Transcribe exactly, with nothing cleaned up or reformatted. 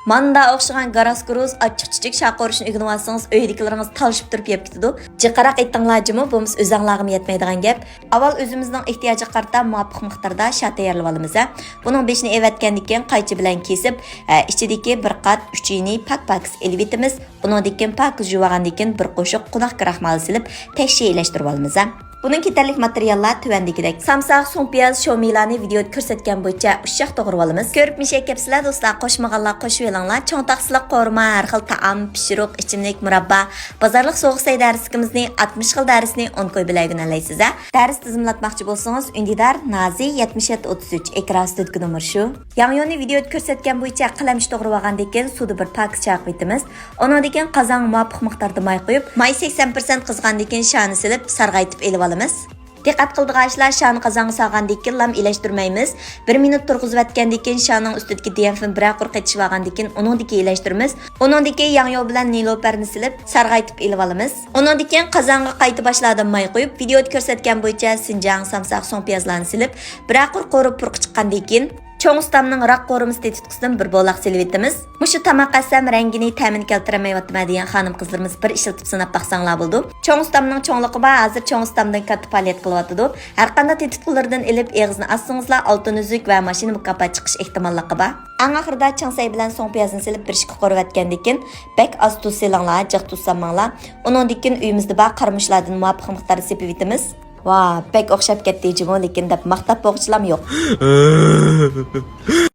ماندا ئوخشىغان گاراس گۇرۇس، ئاچچىق چۈچۈك شاقۇرۇشنى ئۆگىنىۋالسىڭىز، ئۆيدىكىلىرىڭىز تالىشىپ تۇرۇپ يەپ كېتىدۇ. جىقراق ئېيتتىڭلار جىمۇ، بولمىسا ئۆزەڭلارغىمۇ يەتمەيدىغان گەپ. ئاۋۋال ئۆزىمىزنىڭ ئېھتىياجىغا قارىتا مۇۋاپىق مىقداردا شا تەييارلىۋالىمىز ھە. بۇنىڭ بېشىنى ئېۋەتكەندىن كېيىن قايچا بىلەن كېسىپ، ئە، ئىچىدىكى بىر قات ئۈچىيىنى پاك-پاكىز ئېلىۋېتىمىز. ئۇنىڭدىن كېيىن پاكىز يۇۋالغاندىن كېيىن بىر قوشۇق قوناق كراخمالى سېلىپ، تەكشى ئېلەشتۈرۈۋالىمىز ھە. بۇنىڭ كېتەرلىك ماتېرىياللار تۆۋەندىكىدەك. سامساق، سۇڭپىياز، شومىلانى ۋىدېئودا كۆرسەتكەن بويىچە ئۇششاق توغرىۋالىمىز. كۆرۈپ مىشەك كەپسىلە دوستلار، قوشمىغانلار قوشۇۋېلىڭلار. چوڭ تاخسىلىق قورۇما، ھەر خىل تائام، پىشۇرۇق، ئىچىملىك، مۇراببا، بازارلىق سوغۇق سەي دەرسلىكىمىزنى، ئاتمىش خىل دەرسنى ئون كوي بىلەن ئۆگىنەلەيسىز ھە. دەرس تىزىملاتماقچى بولسىڭىز، ئۈندىدار، نازى، يەتمىش يەتتە ئوتتۇز ئۈچ، ئېكران ئۈستىدىكى نومۇر شۇ. ياڭيۇنى ۋىدېئودا كۆرسەتكەن بويىچە قەلەمچە توغرىۋالغاندىن كېيىن سۇدا بىر پاكىز چايقىۋېتىمىز. ئۇنىڭدىن كېيىن قازانغا مۇۋاپىق مىقداردا ماي قۇيۇپ، ماي سەكسەن پىرسەنت قىزغاندىن كېيىن شانى سېلىپ سارغايتىپ ئېلىۋالىمىز. دىققەت قىلىدىغان ئىشلار، شانى قازانغا سالغاندىن كېيىن لام ئېلەشتۈرمەيمىز. بىر مىنۇت تۇرغۇزۇۋەتكەندىن كېيىن شانىڭ ئۈستىدىكى دىيەنفىن بىرەر قۇر قېتىشىۋالغاندىن كېيىن ئۇنىڭدىكى ئېلەشتۈرىمىز. ئۇنىڭدىكى ياڭيۇ بىلەن نىلوپەرنى سېلىپ سارغايتىپ ئېلىۋالىمىز. ئۇنىڭدىن كېيىن قازانغا قايتا باشلاردىن ماي قۇيۇپ، ۋىدېئودا كۆرسەتكەن بويىچە سىنجاڭ، سامساق، سۇڭپىيازلارنى سېلىپ بىرەر قۇر قورۇپ پۇرىقى چىققاندىن كېيىن، چوڭ ئۇستامنىڭ راك قورۇمىسى تېتىتقۇسىدىن بىر بولاق سېلىۋېتىمىز. مۇشۇ تاماق ئەتسەم رەڭگىنى، تەمىنى كەلتۈرەلمەيۋاتىمەن دېگەن خانىم-قىزلىرىمىز بىر ئىشلىتىپ سىناپ باقساڭلار بولىدۇ. چوڭ ئۇستامنىڭ چوڭلۇقى بار، ھازىر چوڭ ئۇستامدىن كاتتا پائالىيەت قىلىۋاتىدۇ. ھەرقانداق تېتىتقۇلىرىدىن ئېلىپ ئېغىزنى ئاچسىڭىزلا ئالتۇن ئۈزۈك ۋە ماشىنا مۇكاپات چىقىش ئېھتىماللىقى بار. ئەڭ ئاخىرىدا چىڭسەي بىلەن سۇڭپىيازنى سېلىپ بىر ئىككى قورۇۋەتكەندىن كېيىن، بەك ئاز تۇز سېلىڭلار، جىق تۇز سالماڭلار. ئۇنىڭدىن كېيىن ئۆيىمىزدە بار قارىمۇچلاردىن مۇۋاپىق مىقداردا سېپىۋېتىمىز. ۋا، بەك ئوخشاپ كەتتى جۇمۇ، لېكىن دەپ ماختاپ بولغۇچىلام يوق.